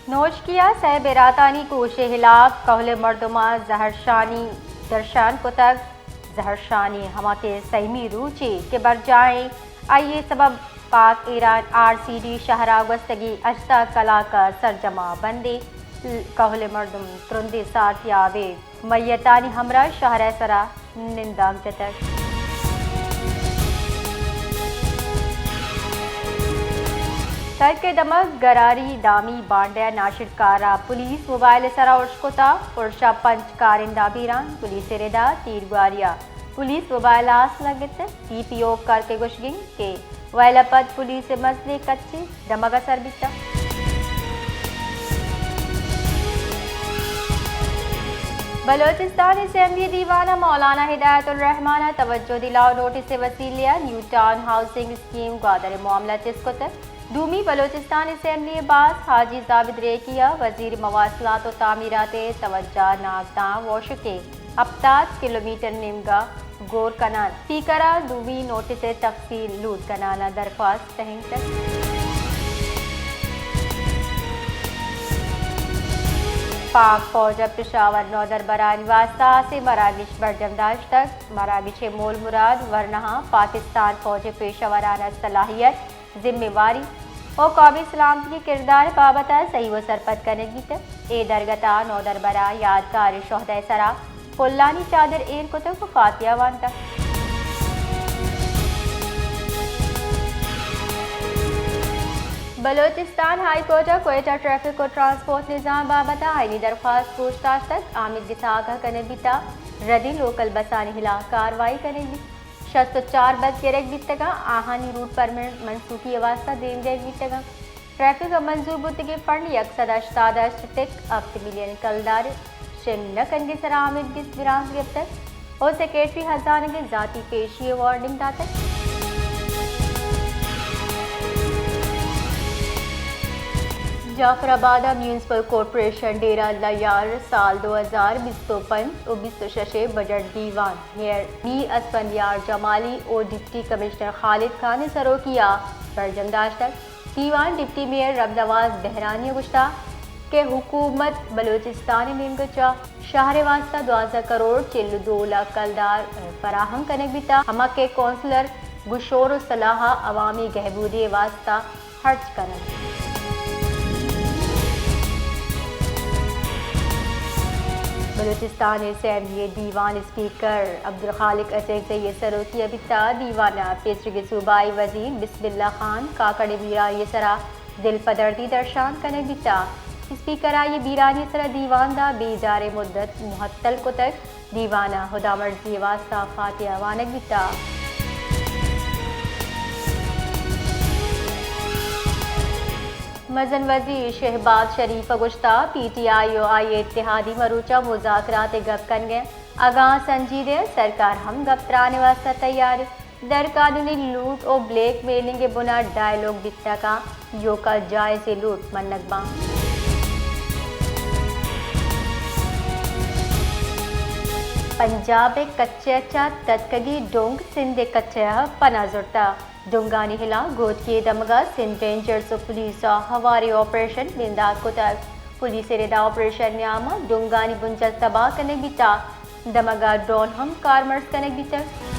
نوشکی ءَ سئے براتانی کوش ءِ ہلاپ کہول ءِ مردماں زہرشانی درشان کتگ۔ زہرشانی ہما کہ سئیمی روچے کہ برجاہیں، آئی ءِ سبب پاک ایران آر سی ڈی شہر ءَ گوستگیں ہژدہ کلاک ءَ سرجم ءَ بندیں۔ کہول ءِ مردم ترندیں سارتیاب ءِ میتانی ہمراہ شہر ءِ سرا نندانک جتگ۔ ترک ءِ دمگ گراری دامی بانڈہ ءِ ناشرکار ءَ پولیس موبائل ءِ سرا ارش کتا۔ ارش ءَ پنچ کارندہ بیران۔ پولیس ءِ ردا تیرگواری ءَ پولیس موبائل ءَ آس لگتگ۔ سی پی او کرک ءِ گوشگ انت کہ ویل ءَ پد پولیس ءِ مزنیں کچے دمگ ءَ سر بیتگ۔ بلوچستان اسمبلی ءِ دیوان ءَ مولانا ہدایت الرحمان ءَ توجہ دلاؤ نوٹس ءِ وسیلے ءَ new town housing scheme Gwadar ءِ معاملہ چست کتگ۔ دومی بلوچستان اسمبلی ءِ باسک حاجی زابد ریکی ءَ وزیر مواصلات و تعمیرات ءِ توجہ ناگداں ووشک ءِ ہپتاد کلومیٹر نیمگ ءَ گور کنان۔ اسپیکر ءَ دومی نوٹس ءِ تفصیل لوٹ کنان ءِ درخواست تہینتگ۔ پاک فوج ءَ پشاور نودربرانی واستہ ہاسیں مراگش برجم داشتگ۔ مراگش ءِ مول مراد ورناہاں پاکستان فوج ءِ پیشہ ورانہ صلاحیت، ذمہ واری و قومی سلامتی ءِ کردار ءِ بابت ءَ سہی و سرپد کنگ بیتگ۔ اے درگت ءَ نودربر ءَ یادگار شہداء ءِ سرا پلانی چادر ایر کتگ و فاتحہ وانتگ۔ بلوچستان ہائی کورٹ ءَ کوئٹہ ٹریفک و ٹرانسپورٹ نظام بابت ءَ آئینی درخواست گوش داشتگ۔ آمیدگس آگاہ کنگ بیتگ، ردیں لوکل بسانی ہلاپ کاروائی کنگ بیت۔ شست و چار بس گرگ بیتگ انت، آہانی روٹ پرمٹ منسوخی ءِ واستہ دیم دیگ بیتگ انت۔ ٹریفک ءَ منظور بوتگیں فنڈ یک سد ہشتاد ہشت ٹک ہپت ملین کلدار شنگ نہ کنگ ءِ سرا آمیدگس برانز گپتگ و سیکرٹری ہزانگ ءَ ذاتی پیشی ءِ وارننگ داتگ۔ جعفر آباد ءَ میونسپل کارپوریشن ڈیرہ اللہ یار سال دو ہزار بیست و پنچ و بیست و شش ءِ بجٹ دیوان میئر میر اسفندیار جمالی و ڈپٹی کمشنر خالد خان ءِ سروکی ءَ برجم داشتگ۔ دیوان ڈپٹی میئر رب نواز بہرانی ءَ گوشتگ کہ حکومت بلوچستان ءِ نیمگ ءَ چہ شہر ءِ واستہ دوازدہ کروڑ چل و دو لکھ کلدار فراہم کنگ بیتگ، ہما کہ کونسلر گوں شور و صلاح ءَ عوامی گہبودی ءِ واستہ خرچ کنگ۔ بلوچستان اسمبلی ءِ دیوان اسپیکر عبدالخالق اچکزئی ءِ سروکی ءَ بیتگ۔ دیوان ءَ پیسریگیں صوبائی وزیر بسم اللہ خان کاکڑ ءِ بیرانی ءِ سرا دلپدردی درشان کنگ بیتگ۔ اسپیکر ءَ آئی ءِ بیرانی ءِ سرا دیوان داں بیجاریں مدت معطل کتگ۔ دیوان ءَ ہدامرزی ءِ واستہ فاتحہ وانگ بیتگ۔ مزن وزیر شہباز شریف ءَ گوشتگ، پی ٹی آئی ءُ آئی ءِ اتحادی مروچاں مذاکرات ءِ گپ کنگ ءَ انت، اگاں سنجیدہ سرکار ہم گپ تران ءِ واستہ تیار انت۔ درقانونی لوٹ ءُ بلیک میلنگ ءِ بنا ڈائیلاگ بیتگ ءُ ایوک ءَ جائزیں لوٹ منگ باں۔ پنجاب ءِ کچ ءَ چہ تتکگیں ڈنگ سندھ ءِ کچ ءَ پناہ زرتگ۔ ڈنگانی ہلاپ گوتکی ءِ دمگ ءَ سندھ رینجرز ءُ پولیس ءَ ہواریں آپریشن بندات کتگ۔ پولیس ءِ ردا آپریشن ءِ نیام ءَ ڈنگانی بنجل تباہ کنگ بیتگ۔ دمگ ءَ ڈرون ہم کارمرز کنگ بیتگ۔